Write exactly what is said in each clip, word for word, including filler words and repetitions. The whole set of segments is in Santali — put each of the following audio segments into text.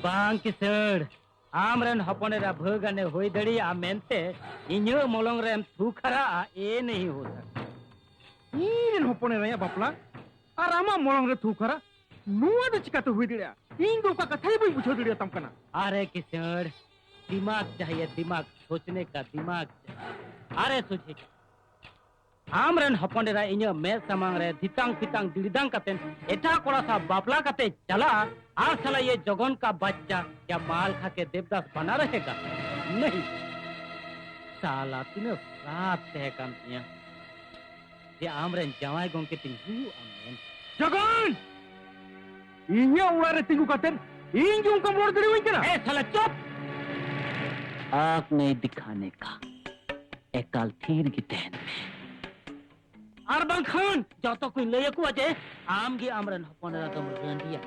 ᱵᱟᱝ ᱠᱤᱥᱟᱹᱬ, ᱟᱢ ᱨᱮᱱ ᱦᱚᱯᱚᱱ ᱮᱨᱟ ᱵᱷᱟᱹᱜᱟᱱᱮ ᱦᱩᱭ ᱫᱟᱲᱮᱭᱟᱜᱼᱟ ᱢᱮᱱᱛᱮ ᱤᱧᱟᱹᱜ ᱢᱚᱞᱚᱝ ᱨᱮᱢ ᱛᱷᱩ ᱠᱷᱟᱨᱟᱜᱼᱟ, ᱮ ᱱᱟᱦᱤ ᱦᱳ ᱥᱟᱠᱛᱟ᱾ ᱤᱧ ᱨᱮᱱ ᱦᱚᱯᱚᱱ ᱮᱨᱟᱭᱟᱜ ᱵᱟᱯᱞᱟ ᱟᱨ ᱟᱢᱟᱜ ᱢᱚᱞᱚᱝ ᱨᱮ ᱛᱷᱩ ᱠᱷᱟᱨᱟ? ᱱᱚᱣᱟ ᱫᱚ ᱪᱤᱠᱟᱹᱛᱮ ᱦᱩᱭ ᱫᱟᱲᱮᱭᱟᱜᱼᱟ? ᱤᱧ ᱫᱚ ᱚᱠᱟ ᱠᱟᱛᱷᱟ ᱜᱮ ᱵᱟᱹᱧ ᱵᱩᱡᱷᱟᱹᱣ ᱫᱟᱲᱮᱭᱟᱛᱟᱢ ᱠᱟᱱᱟ᱾ ᱟᱨᱮ ᱠᱤᱥᱟᱹᱬ, ᱫᱤᱢᱟᱜᱽ ᱪᱟᱦᱤᱭᱮ ᱫᱤᱢᱟᱜᱽ, ᱥᱳᱪᱱᱮ ᱠᱟ ᱫᱤᱢᱟᱜᱽ ᱪᱟᱦᱤᱭᱮ᱾ ᱟᱨᱮ ᱥᱩᱡᱷᱤ ᱠᱟ, ᱟᱢ ᱨᱮᱱ ᱦᱚᱯᱚᱱ ᱮᱨᱟ ᱤᱧᱟᱹᱜ ᱢᱮᱫ ᱥᱟᱢᱟᱝ ᱨᱮ ᱫᱷᱤᱛᱟᱝ ᱯᱷᱤᱛᱟᱝ ᱫᱤᱲᱤᱫᱟᱝ ᱠᱟᱛᱮ ᱮᱴᱟᱜ ᱠᱚᱲᱟ ᱥᱟᱶ ᱵᱟᱯᱞᱟ ᱠᱟᱛᱮ ᱪᱟᱞᱟᱜᱼᱟ, ᱟᱨ ᱥᱟᱞᱟ ᱤᱭᱟᱹ ᱡᱚᱜᱚᱱ ᱠᱟ ᱵᱟᱪᱪᱟ ᱠᱭᱟ ᱢᱟᱞ ᱠᱷᱟ ᱠᱮ ᱫᱮᱵᱫᱟᱥ ᱵᱟᱱᱟ ᱨᱮᱦᱮᱜᱟ? ᱱᱟᱦᱤ᱾ ᱥᱟᱞᱟ ᱛᱤᱱᱟᱹᱜ ᱥᱨᱟᱯ ᱛᱟᱦᱮᱸ ᱠᱟᱱ ᱛᱤᱧᱟᱹ ᱡᱮ ᱟᱢ ᱨᱮᱱ ᱡᱟᱶᱟᱭ ᱜᱚᱢᱠᱮ ᱛᱤᱧ ᱦᱩᱭᱩᱜᱼᱟ ᱢᱮᱱ᱾ ᱡᱚᱜᱚᱱ! ᱤᱧᱟᱹᱜ ᱚᱲᱟᱜ ᱨᱮ ᱛᱤᱸᱜᱩ ᱠᱟᱛᱮ ᱤᱧ ᱜᱮ ᱚᱱᱠᱟᱢ ᱨᱚᱲ ᱫᱟᱲᱮᱣᱟᱹᱧ ᱠᱟᱱᱟ? ᱮ ᱥᱟᱞᱟ ᱪᱩᱯ! ᱟᱸᱠ ᱱᱟᱦᱤ ᱫᱤᱠᱷᱟᱱᱮ ᱠᱟ, ᱮᱠᱟᱞ ᱛᱷᱤᱨ ᱜᱮ ᱛᱟᱦᱮᱱ ᱢᱮ᱾ ᱟᱨ ᱵᱟᱝᱠᱷᱟᱱ ᱡᱚᱛᱚ ᱠᱚᱧ ᱞᱟᱹᱭ ᱟᱠᱚᱣᱟ ᱡᱮ ᱟᱢ ᱜᱮ ᱟᱢ ᱨᱮᱱ ᱦᱚᱯᱚᱱ ᱮᱨᱟ ᱫᱚᱢ ᱨᱟᱺᱰᱤᱭᱟ᱾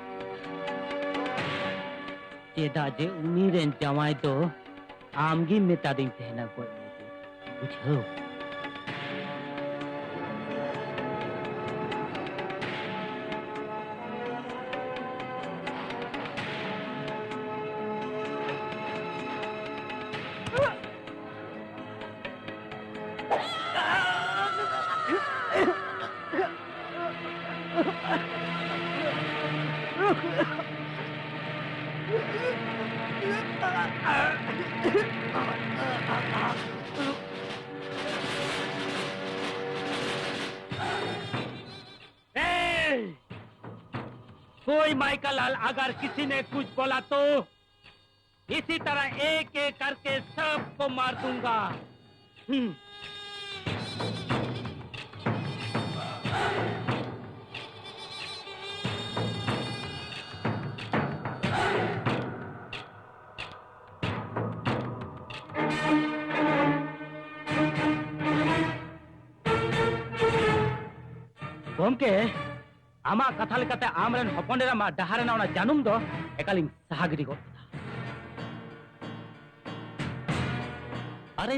ᱪᱮᱫᱟᱜ ᱡᱮ ᱩᱱᱤ ᱨᱮᱱ ᱡᱟᱶᱟᱭ ᱫᱚ ᱟᱢ ᱜᱮ ᱢᱮᱛᱟᱫᱤᱧ ᱛᱟᱦᱮᱱᱟ ᱜᱚᱡ ᱞᱟᱹᱜᱤᱫ, ᱵᱩᱡᱷᱟᱹᱣ? ए! कोई माई का लाल अगर किसी ने कुछ बोला तो इसी तरह एक एक करके सबको मार दूंगा। हम्म। ᱜᱚᱢᱠᱮ, ᱟᱢᱟᱜ ᱠᱟᱛᱷᱟ ᱞᱮᱠᱟᱛᱮ ᱟᱢᱨᱮᱱ ᱦᱚᱯᱚᱱ ᱮᱨᱟ ᱢᱟ ᱰᱟᱦᱟᱨ ᱨᱮᱱᱟᱜ ᱚᱱᱟ ᱡᱟᱹᱱᱩᱢ ᱫᱚ ᱮᱠᱟᱞᱤᱧ ᱥᱟᱦᱟ ᱜᱤᱰᱤ ᱜᱚᱫ ᱠᱮᱫᱟ᱾ ᱟᱨᱮ,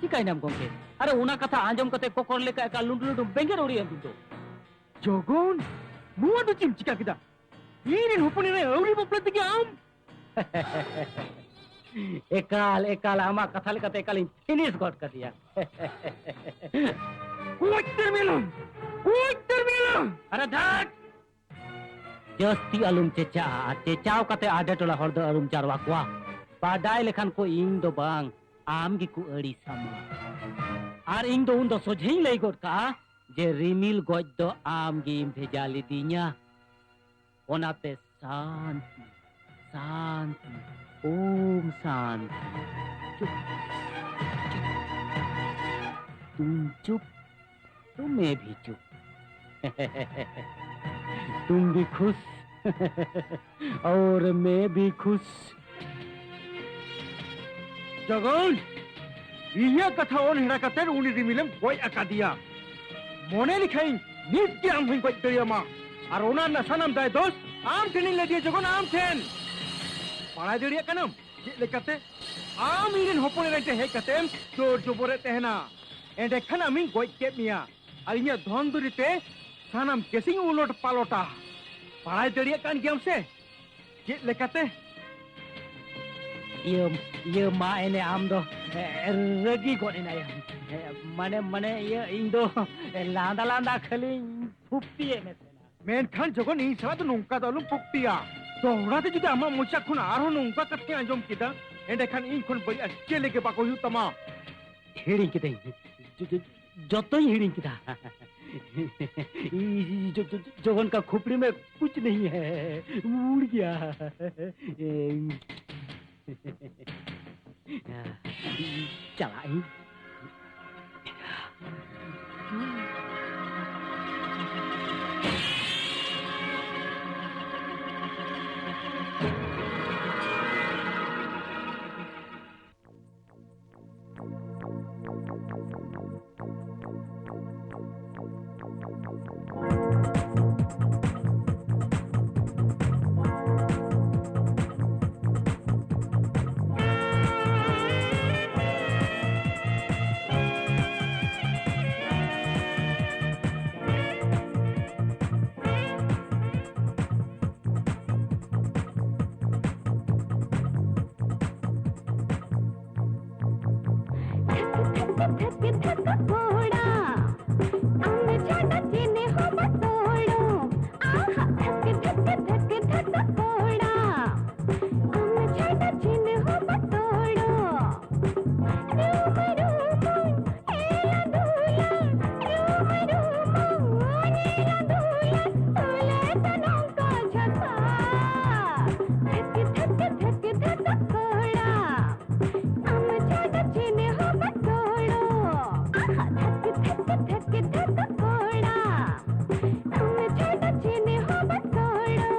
ᱪᱤᱠᱟᱹᱭᱱᱟᱢ ᱜᱚᱢᱠᱮ? ᱟᱨᱮ, ᱚᱱᱟ ᱠᱟᱛᱷᱟ ᱟᱸᱡᱚᱢ ᱠᱟᱛᱮ ᱠᱚᱠᱚᱨ ᱞᱮᱠᱟ ᱮᱠᱟᱞ ᱞᱩᱸᱰᱩ ᱞᱩᱸᱰᱩ ᱵᱮᱸᱜᱮᱫ ᱩᱰᱤᱭᱮᱱ ᱫᱩᱧ ᱫᱚ᱾ ᱡᱚᱜᱚᱱ, ᱱᱚᱣᱟ ᱫᱚ ᱪᱮᱫ ᱮᱢ ᱪᱤᱠᱟ ᱠᱮᱫᱟ? ᱤᱧ ᱨᱮᱱ ᱦᱚᱯᱚᱱ ᱮᱨᱟᱭ ᱟᱹᱣᱨᱤ ᱵᱟᱯᱞᱟ ᱛᱮᱜᱮ ᱟᱢ? ᱮᱠᱟᱞ, ᱮᱠᱟᱞ, ᱟᱢᱟᱜ ᱠᱟᱛᱷᱟ ᱞᱮᱠᱟᱛᱮ ᱮᱠᱟᱞᱤᱧ finish ᱜᱚᱫ ᱠᱟᱫᱮᱭᱟ᱾ ᱜᱚᱡ ᱩᱛᱟᱹᱨ ᱢᱮ ᱱᱟᱝ! ᱜᱚᱡ ᱩᱛᱟᱹᱨ ᱢᱮ ᱱᱟᱝ! ᱟᱨᱮ ᱫᱷᱟᱴ! ᱡᱟᱹᱥᱛᱤ ᱟᱞᱚᱢ ᱪᱮᱪᱟᱜᱼᱟ, ᱟᱨ ᱪᱮᱪᱟᱣ ᱠᱟᱛᱮ ᱟᱰᱮ ᱴᱚᱞᱟ ᱦᱚᱲ ᱫᱚ ᱟᱞᱚᱢ ᱡᱟᱨᱣᱟ ᱠᱚᱣᱟ᱾ ᱵᱟᱰᱟᱭ ᱞᱮᱠᱷᱟᱱ ᱠᱚ ᱤᱧ ᱫᱚ ᱵᱟᱝ, ᱟᱢ ᱜᱮᱠᱚ ᱟᱹᱲᱤᱥᱟᱢᱟ᱾ ᱟᱨ ᱤᱧ ᱫᱚ ᱩᱱ ᱫᱚ ᱥᱚᱡᱷᱮᱧ ᱞᱟᱹᱭ ᱜᱚᱫ ᱠᱟᱜᱼᱟ ᱡᱮ ᱨᱤᱢᱤᱞ ᱜᱚᱡ ᱫᱚ ᱟᱢ ᱜᱮᱢ ᱵᱷᱮᱡᱟ ᱞᱤᱫᱤᱧᱟ᱾ ᱚᱱᱟᱛᱮ ᱥᱟᱱᱛᱤ, ᱥᱟᱱᱛᱤ, ᱳᱢ ᱥᱟᱱᱛᱤ᱾ ᱪᱩᱯ, ᱪᱩᱯ, ᱛᱩᱢ ᱪᱩᱯ, ᱛᱩᱢ ᱢᱮ ᱵᱷᱤ ᱪᱩᱯ᱾ ᱛᱩᱢ ᱵᱷᱤ ᱠᱷᱩᱥ ᱚᱨ ᱢᱮ ᱵᱷᱤ ᱠᱷᱩᱥ᱾ ᱡᱚᱜᱚᱱ, ᱤᱧᱟᱹᱜ ᱠᱟᱛᱷᱟ ᱚᱱᱦᱮᱲᱟ ᱠᱟᱛᱮ ᱩᱱᱤ ᱨᱤᱢᱤᱞᱮᱢ ᱜᱚᱡ ᱟᱠᱟᱫᱮᱭᱟ᱾ ᱢᱚᱱᱮ ᱞᱮᱠᱷᱟᱱ ᱱᱤᱛ ᱜᱮ ᱟᱢ ᱦᱚᱸᱧ ᱜᱚᱡ ᱫᱟᱲᱮᱭᱟᱢᱟ᱾ ᱟᱨ ᱚᱱᱟ ᱨᱮᱱᱟᱜ ᱥᱟᱱᱟᱢ ᱫᱟᱭ ᱫᱳᱥ ᱟᱢ ᱴᱷᱮᱱᱤᱧ ᱞᱟᱹᱭ ᱫᱤᱭᱟ ᱡᱚᱜᱚᱱ, ᱟᱢ ᱴᱷᱮᱱ᱾ ᱵᱟᱲᱟᱭ ᱫᱟᱲᱮᱭᱟᱜ ᱠᱟᱱᱟᱢ ᱪᱮᱫ ᱞᱮᱠᱟᱛᱮ ᱟᱢ ᱤᱧ ᱨᱮᱱ ᱦᱚᱯᱚᱱ ᱮᱨᱟ ᱴᱷᱮᱱ ᱦᱮᱡ ᱠᱟᱛᱮᱢ ᱡᱳᱨ ᱡᱚᱵᱚᱨᱮᱫ ᱛᱟᱦᱮᱱᱟ? ᱮᱸᱰᱮᱠᱷᱟᱱ ᱟᱢᱤᱧ ᱜᱚᱡ ᱠᱮᱫ ᱢᱮᱭᱟ ᱟᱨ ᱤᱧᱟᱹᱜ ᱫᱷᱚᱱ ᱫᱩᱨᱤ ᱛᱮ ᱥᱟᱱᱟᱢ ᱠᱮᱥᱤᱧ ᱩᱞᱚᱴ ᱯᱟᱞᱚᱴᱟ᱾ ᱵᱟᱲᱟᱭ ᱫᱟᱲᱮᱭᱟᱜ ᱠᱟᱱ ᱜᱮᱭᱟᱢ ᱥᱮ ᱪᱮᱫ ᱞᱮᱠᱟᱛᱮ? ᱤᱭᱟᱹ, ᱤᱭᱟᱹ ᱢᱟ ᱮᱱᱮ ᱟᱢ ᱫᱚ, ᱮ, ᱨᱟᱹᱜᱤ ᱜᱚᱫ ᱮᱱᱟᱭᱟ᱾ ᱮ, ᱢᱟᱱᱮ, ᱢᱟᱱᱮ ᱤᱭᱟᱹ ᱤᱧ ᱫᱚ, ᱮ, ᱞᱟᱸᱫᱟ ᱞᱟᱸᱫᱟ ᱠᱷᱟᱹᱞᱤᱧ ᱯᱷᱩᱯᱛᱤᱭᱮᱫ ᱢᱮ ᱛᱟᱦᱮᱱᱟ᱾ ᱢᱮᱱᱠᱷᱟᱱ ᱡᱚᱠᱷᱚᱱ ᱤᱧ ᱥᱟᱞᱟᱜ ᱫᱚ ᱱᱚᱝᱠᱟ ᱫᱚ ᱟᱞᱚᱢ ᱯᱷᱩᱯᱛᱤᱭᱟ, ᱫᱚᱦᱲᱟ ᱛᱮ ᱡᱩᱫᱤ ᱟᱢᱟᱜ ᱢᱚᱪᱟ ᱠᱷᱚᱱ ᱟᱨᱦᱚᱸ ᱱᱚᱝᱠᱟ ᱠᱟᱛᱷᱟᱧ ᱟᱸᱡᱚᱢ ᱠᱮᱫᱟ, ᱮᱸᱰᱮᱠᱷᱟᱱ ᱤᱧ ᱠᱷᱚᱱ ᱵᱟᱹᱲᱤᱡ ᱟᱨ ᱪᱮᱫ ᱞᱮᱠᱟ ᱵᱟᱠᱚ ᱦᱩᱭᱩᱜ ᱛᱟᱢᱟ᱾ ᱦᱤᱲᱤᱧ ᱠᱤᱫᱟᱹᱧ, ᱡᱚ-, ᱡᱚ-, ᱡᱚᱛᱚᱧ ᱦᱤᱲᱤᱧ ᱠᱮᱫᱟ᱾ ᱡᱚ-, ᱡᱚ-, ᱡᱚ-, ᱡᱚᱜᱚᱱ ᱠᱟ ᱠᱷᱩᱯᱲᱤ ᱢᱮ ᱠᱩᱪ ᱱᱟᱦᱤ ᱦᱮ, ᱩᱲ ᱜᱮᱭᱟ᱾ ᱪᱟᱞᱟᱜ ᱟᱹᱧ᱾ धक धक फोड़ा, हम छोटा चिन्ह हो बतोड़ो। आहा, धक धक धक धक फोड़ा, हम छोटा चिन्ह हो बतोड़ो। रूम रूम, एला दूला, रूम रूम, एला दूला, तोले तनों का झका। धक धक धक धक फोड़ा, हम छोटा चिन्ह हो बतोड़ो। आहा, धक धक धक धक फोड़ा, हम छोटा चिन्ह हो बतोड़ो।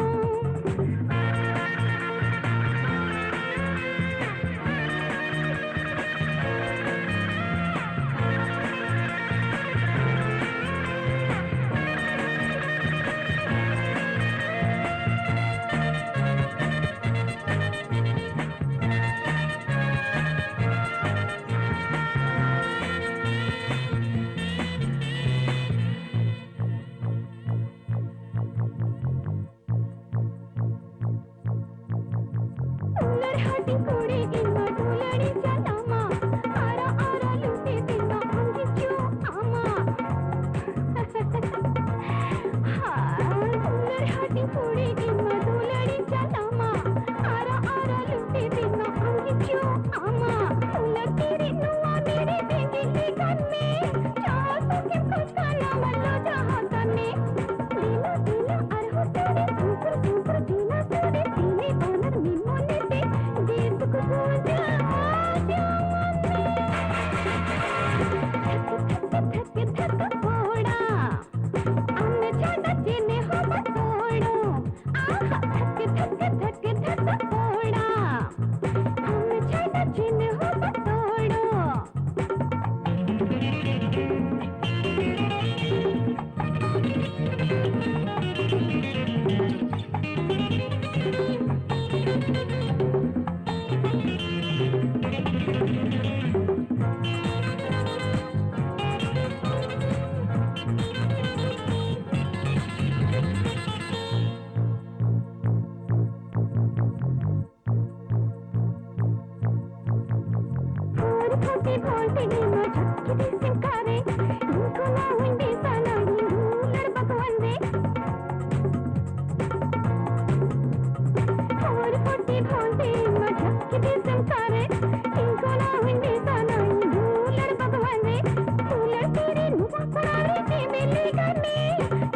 ᱩᱞᱟᱹᱨ ᱦᱟᱹᱴᱤᱧ ᱠᱩᱲᱤ ᱤᱧ ᱢᱟ ᱫᱩᱞᱟᱹᱲᱤ ᱪᱟᱞᱟᱢᱟ, ᱟᱨᱟ ᱟᱨᱟ ᱞᱩᱴᱤ ᱛᱤᱧ ᱢᱟ ᱟᱢ ᱜᱮ ᱪᱚ ᱟᱢᱟ᱾ ᱦᱟᱭ, ᱩᱞᱟᱹᱨ ᱦᱟᱹᱴᱤᱧ ᱠᱩᱲᱤ ᱤᱧ ᱢᱟ ᱫᱩᱞᱟᱹᱲᱤ ᱪᱟᱞᱟᱢᱟ, ᱟᱨᱟ ᱟᱨᱟ ᱞᱩᱴᱤ ᱛᱤᱧ ᱢᱟ ᱟᱢ ᱜᱮ ᱪᱚ ᱟᱢᱟ᱾ ᱩᱞᱟᱹᱨ ᱛᱤᱨᱤ ᱱᱚᱣᱟ ᱢᱤᱨᱤ ᱵᱤᱸᱫᱤ ᱞᱮᱠᱟᱱ ᱢᱮ, ᱡᱟᱦᱟᱸ ᱥᱚᱠᱮᱢ ᱠᱷᱚᱡ ᱠᱟᱱᱟ ᱢᱟᱞᱚ ᱡᱟᱦᱟᱸ ᱠᱟᱱ ᱢᱮ᱾ ᱫᱤᱱᱟ ᱫᱤᱱᱟ ᱟᱨᱦᱚᱸ ᱛᱚᱲᱮ, ᱩᱱᱠᱩᱨ ᱩᱱᱠᱩᱨ ᱫᱤᱱᱟ ᱛᱚᱲᱮ, ᱛᱤᱱᱤ ᱵᱟᱱᱟᱨ ᱢᱤᱫ ᱢᱚᱱᱮ ᱛᱮ, ᱡᱤᱥ ᱠᱚ ᱵᱩᱡᱟ ᱟᱡ ᱢᱚᱱᱮ᱾ ᱫᱷᱟᱠ ᱫᱷᱟᱠ ᱫᱷᱟᱠ ᱫᱷᱟᱠ ᱯᱷᱳᱲᱟ, ᱟᱢ ᱪᱷᱟᱰᱟ ᱪᱮᱱᱮ ᱦᱚᱸ ᱵᱟᱠᱚᱲᱚ᱾ ᱟᱦᱟ, ᱫᱷᱟᱠ ᱫᱷᱟᱠ ᱫᱷᱟᱠ ᱫᱷᱟᱠ ᱯᱷᱳᱲᱟ, ᱟᱢ ᱪᱷᱟᱰᱟ ᱪᱮᱱᱮ ᱦᱚᱸ ᱵᱟᱠᱚᱲᱚ᱾ ᱥᱤᱝᱠᱟᱨᱮ, ᱤᱧ ᱠᱚ ᱱᱚᱣᱟᱧ ᱵᱮᱥᱟᱱᱟ, ᱤᱧ ᱫᱩᱞᱟᱹᱲ ᱵᱟᱜᱽᱣᱟᱱ ᱨᱮ᱾ ᱦᱚᱲ ᱯᱩᱛᱤ ᱵᱷᱚᱱᱰᱤ ᱢᱟ ᱡᱷᱟᱸᱠ ᱠᱮᱫᱮ ᱥᱤᱝᱠᱟᱨᱮ, ᱤᱧ ᱠᱚ ᱱᱚᱣᱟᱧ ᱵᱮᱥᱟᱱᱟ, ᱤᱧ ᱫᱩᱞᱟᱹᱲ ᱵᱟᱜᱽᱣᱟᱱ ᱨᱮ᱾ ᱫᱩᱞᱟᱹᱲ ᱛᱮᱨᱮ ᱱᱚᱣᱟ ᱠᱚᱲᱟ ᱨᱮ ᱪᱮᱫ ᱵᱤᱞᱤ ᱜᱟᱱᱮ,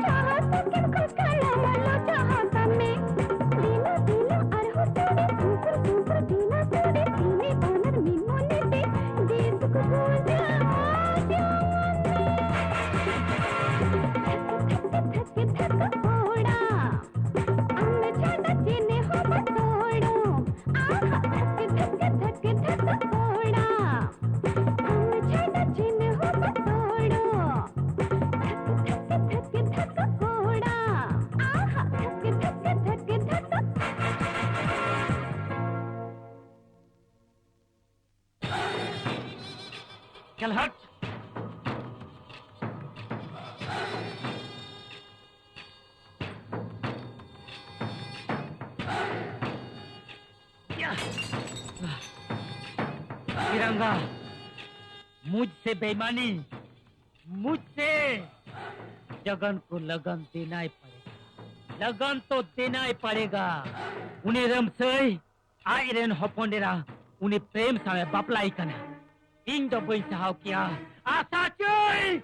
ᱡᱟᱦᱟᱸ ᱥᱮᱫ ᱜᱮᱢ ᱠᱷᱚᱡᱽ ᱠᱟᱱᱟ, ᱢᱟᱞᱚ ᱡᱟᱦᱟᱸ ᱠᱟᱱ ᱢᱮ᱾ ᱫᱮᱞᱟ, ᱫᱮᱞᱟ, ᱟᱨᱦᱚᱸ ᱛᱚᱵᱮ, ᱥᱩᱨ, ᱥᱩᱨ, ᱫᱮᱞᱟ ᱛᱚᱵᱮ, ᱛᱤᱱᱮ ᱵᱟᱱᱟᱨ ᱢᱤᱫ ᱢᱚᱱᱮ ᱛᱮ, ᱫᱮᱥ ᱠᱚ ᱠᱷᱚᱡᱟ, ᱡᱟᱣᱟᱱ ᱢᱮ᱾ ᱫᱷᱟᱠ, ᱫᱷᱟᱠ, ᱫᱷᱟᱠ, ᱫᱷᱟᱠ, ᱚᱲᱟ᱾ ᱟᱢ ᱪᱷᱟᱰᱟ ᱪᱮᱱᱮ ᱦᱚᱸ ᱵᱟᱛᱚᱲᱚ᱾ ᱟᱦᱟ, ᱫᱷᱟᱠ, ᱫᱷᱟᱠ, ᱫᱷᱟᱠ, ᱫᱷᱟᱠ, ᱚᱲᱟ᱾ ᱟᱢ ᱪᱷᱟᱰᱟ ᱪᱮᱱᱮ ᱦᱚᱸ ᱵᱟᱛᱚᱲᱚ᱾ ᱫᱷᱟᱠ, ᱫᱷᱟᱠ, ᱫᱷᱟᱠ, ᱫᱷᱟᱠ, ᱚᱲᱟ᱾ ᱟᱦᱟ, ᱫᱷᱟᱠ, ᱫᱷᱟᱠ, ᱫᱷᱟᱠ, ᱫᱷᱟᱠ᱾ ᱪᱟᱞ ᱦᱟᱴ᱾ ᱭᱟ! ᱛᱤᱨᱟᱝᱜᱟ, ᱢᱩᱡᱷ ᱥᱮ ᱵᱮᱭᱢᱟᱱᱤ, ᱢᱩᱡᱷ ᱥᱮ ᱡᱚᱜᱚᱱ ᱠᱚ ᱞᱚᱜᱚᱱ ᱫᱮᱱᱟᱭ ᱯᱟᱲᱮᱜᱟ, ᱞᱚᱜᱚᱱ ᱛᱚ ᱫᱮᱱᱟᱭ ᱯᱟᱲᱮᱜᱟ᱾ ᱩᱱᱤ ᱨᱟᱢᱥᱟᱹᱭ ᱟᱡ ᱨᱮᱱ ᱦᱚᱯᱚᱱ ᱮᱨᱟ ᱩᱱᱤ ᱯᱨᱮᱢ ᱥᱟᱶ ᱮ ᱵᱟᱯᱞᱟᱭ ᱠᱟᱱᱟ᱾ ᱤᱧ ᱫᱚ ᱵᱟᱹᱧ ᱥᱟᱦᱟᱣ ᱠᱮᱭᱟ᱾ ᱟᱥᱟ ᱪᱟᱹᱭ!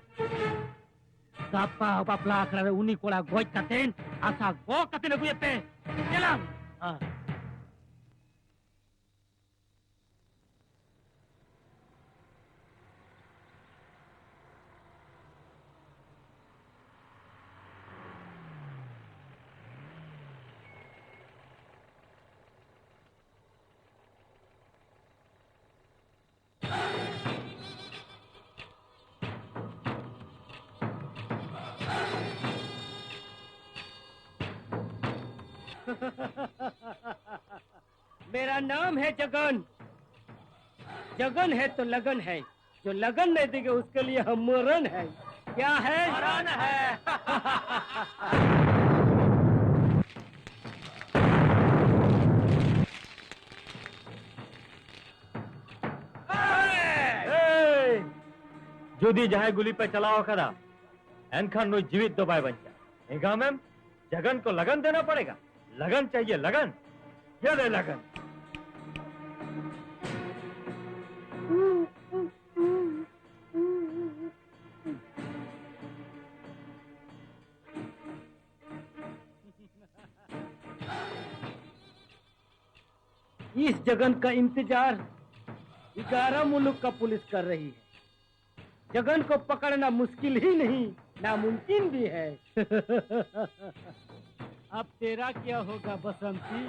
ᱜᱟᱯᱟ ᱵᱟᱯᱞᱟ ᱟᱠᱷᱲᱟ ᱨᱮ ᱩᱱᱤ ᱠᱚᱲᱟ ᱜᱚᱡ ᱠᱟᱛᱮ ᱟᱥᱟ ᱜᱚᱜ ᱠᱟᱛᱮ ᱟᱹᱜᱩᱭᱮ ᱯᱮ᱾ ᱪᱟᱞᱟᱜ᱾ ᱦᱮᱸ᱾ मेरा नाम है जगन। जगन है तो लगन है। जो लगन नहीं देंगे, उसके लिए हम मरण है। क्या है? मरण है। ए! ᱡᱩᱫᱤ ᱡᱟᱦᱟᱸᱭ ᱜᱩᱞᱤ ᱯᱮ ᱪᱟᱞᱟᱣ ᱟᱠᱟᱫᱟ, ᱮᱱᱠᱷᱟᱱ ᱱᱩᱭ ᱡᱤᱣᱤᱫ ᱫᱚ ᱵᱟᱭ ᱵᱟᱧᱪᱟᱜᱼᱟ᱾ ᱮᱸᱜᱟᱢᱮᱢ, ᱡᱟᱜᱟᱱ ᱠᱚ ᱞᱟᱜᱟᱱ ᱫᱮᱱᱟ ᱯᱟᱲᱮᱜᱟ᱾ ᱞᱟᱜᱟᱱ ᱪᱟᱦᱤᱭᱮ, ᱞᱟᱜᱟᱱ᱾ ᱪᱮᱫ ᱮ ᱞᱟᱜᱟᱱ? इस जगन का इंतजार ग्यारह मुल्क का पुलिस कर रही है। जगन को पकड़ना मुश्किल ही नहीं, नामुमकिन भी है। अब तेरा क्या होगा बसंती?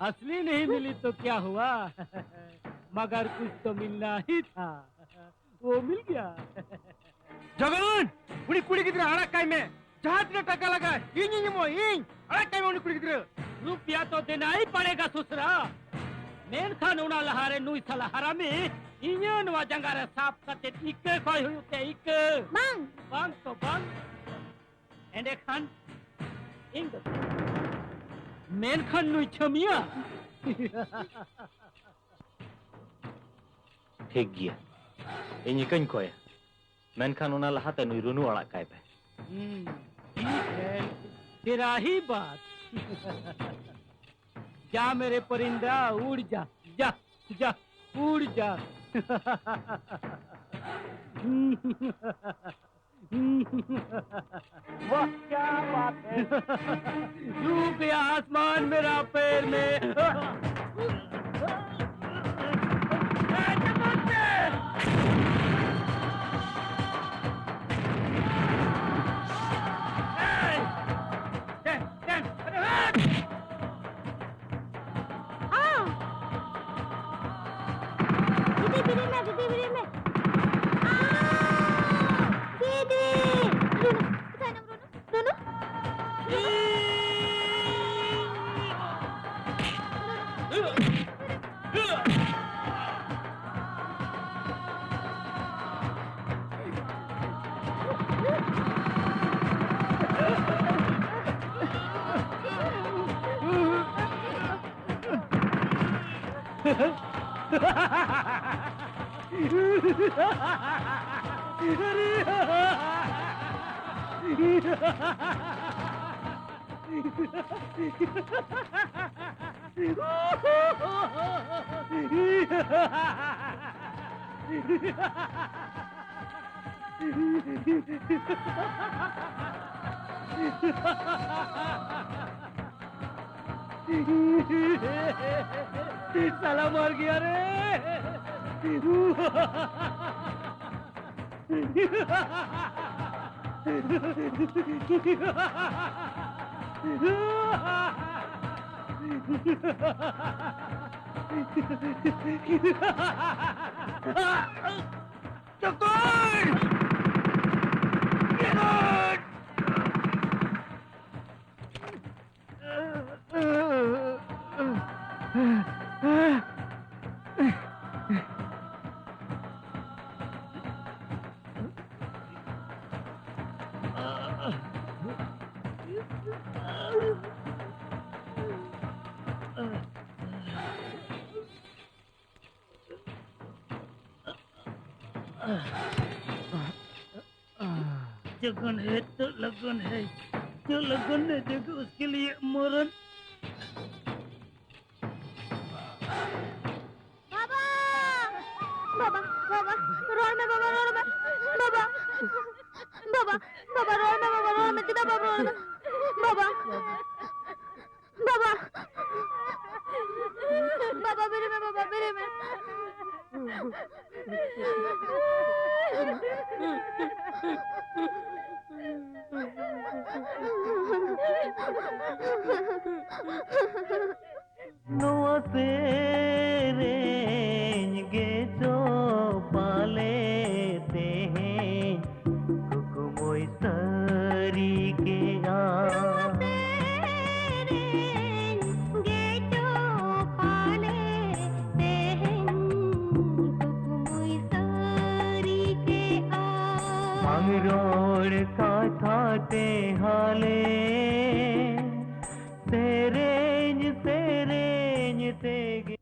असली नहीं मिली तो क्या हुआ? मगर कुछ तो मिलना ही था, वो मिल गया। जगन, उनी कुड़ी गिद्रा अड़ा काई में। ᱡᱟᱦᱟᱸ ᱛᱤᱱᱟᱹᱜ ᱴᱟᱠᱟ ᱞᱟᱜᱟᱜᱼᱟ, ᱤᱧᱤᱧ ᱮᱢᱚᱜᱼᱟ, ᱤᱧ᱾ ᱟᱲᱟᱜ ᱠᱟᱭ ᱢᱮ ᱩᱱᱤ ᱠᱩᱲᱤ ᱜᱤᱫᱽᱨᱟᱹ᱾ ᱨᱩᱯᱤᱭᱟ ᱛᱚ ᱫᱮᱱᱟ ᱦᱤ ᱯᱟᱲᱮᱜᱟ ᱥᱩᱥᱨᱟ᱾ ᱢᱮᱱᱠᱷᱟᱱ ᱚᱱᱟ ᱞᱟᱦᱟᱨᱮ ᱱᱩᱭ ᱥᱟᱞᱟ ᱦᱟᱨᱟᱢᱤ ᱤᱧᱟᱹᱜ ᱱᱚᱣᱟ ᱡᱟᱸᱜᱟ ᱨᱮ ᱥᱟᱵ ᱠᱟᱛᱮ ᱤᱠᱟᱹ ᱠᱷᱚᱭ ᱦᱩᱭᱩᱜ ᱛᱮ ᱤᱠᱟᱹ᱾ ᱵᱟᱝ᱾ ᱵᱟᱝ ᱛᱚ ᱵᱟᱝ᱾ ᱮᱸᱰᱮᱠᱷᱟᱱ ᱤᱧ ᱫᱚ, ᱢᱮᱱᱠᱷᱟᱱ ᱱᱩᱭ ᱪᱷᱟᱹᱢᱤᱭᱟ᱾ ᱴᱷᱤᱠ ᱜᱮᱭᱟ, ᱤᱧ ᱤᱠᱟᱹᱧ ᱠᱚᱭᱟ᱾ ᱢᱮᱱᱠᱷᱟᱱ ᱚᱱᱟ ᱞᱟᱦᱟᱛᱮ ᱱᱩᱭ ᱨᱩᱱᱩ ᱟᱲᱟᱜ ᱠᱟᱭ ᱯᱮ᱾ हम्म, ठीक है, तेरा ही बात। जा मेरे परिंदा, उड़ जा, जा, जा, उड़ जा। वाह, क्या बात है। छू गया आसमान मेरा पैर में। हाँ। दीदी, ᱵᱮᱨᱮᱫ ᱢᱮ, ᱫᱤᱫᱤ, ᱵᱮᱨᱮᱫ ᱢᱮ᱾ ᱟᱦ! ᱫᱤᱫᱤ! ᱨᱩᱱᱩ, ᱚᱠᱟᱭᱮᱱᱟᱢ, ᱨᱩᱱᱩ? ᱨᱩᱱᱩ? साला मर गया रे। जगन है तो लगन है, जो लगन ने देखे उसके लिए मरण। बाबा! बाबा, बाबा, ᱨᱚᱲ ᱢᱮ ᱵᱟᱵᱟ, ᱨᱚᱲ ᱢᱮ᱾ ᱵᱟᱵᱟ, ᱵᱟᱵᱟ, ᱵᱟᱵᱟ, ᱨᱚᱲ ᱢᱮ ᱵᱟᱵᱟ, ᱨᱚᱲ ᱢᱮ᱾ ᱪᱮᱫᱟᱜ ᱵᱟᱢ ᱨᱚᱲ ᱮᱫᱟ? ᱵᱟᱵᱟ, ᱵᱟᱵᱟ, ᱵᱟᱵᱟ, ᱵᱮᱨᱮᱫ ᱢᱮ ᱵᱟᱵᱟ, ᱵᱮᱨᱮᱫ ᱢᱮ᱾ ᱱᱚᱣᱟ ᱥᱮᱨᱮᱧ ᱜᱮ ᱪᱚ ᱯᱟᱞᱮ ᱛᱮᱦᱮᱧ ᱠᱩᱠᱢᱩᱭ ᱥᱟᱹᱨᱤ ᱠᱮᱜᱼᱟ᱾ ᱱᱚᱣᱟ ᱥᱮᱨᱮᱧ ᱜᱮ ᱪᱚ ᱯᱟᱞᱮ ᱛᱮᱦᱮᱧ ᱠᱩᱠᱢᱩᱭ ᱥᱟᱹᱨᱤ ᱠᱮᱜᱼᱟ᱾ ᱵᱟᱝ ᱨᱚᱲ ᱠᱟᱛᱷᱟ ᱛᱮ ᱦᱟᱞᱮ ᱥᱮᱨᱮᱧ, ᱥᱮᱨᱮᱧ ᱛᱮᱜᱮ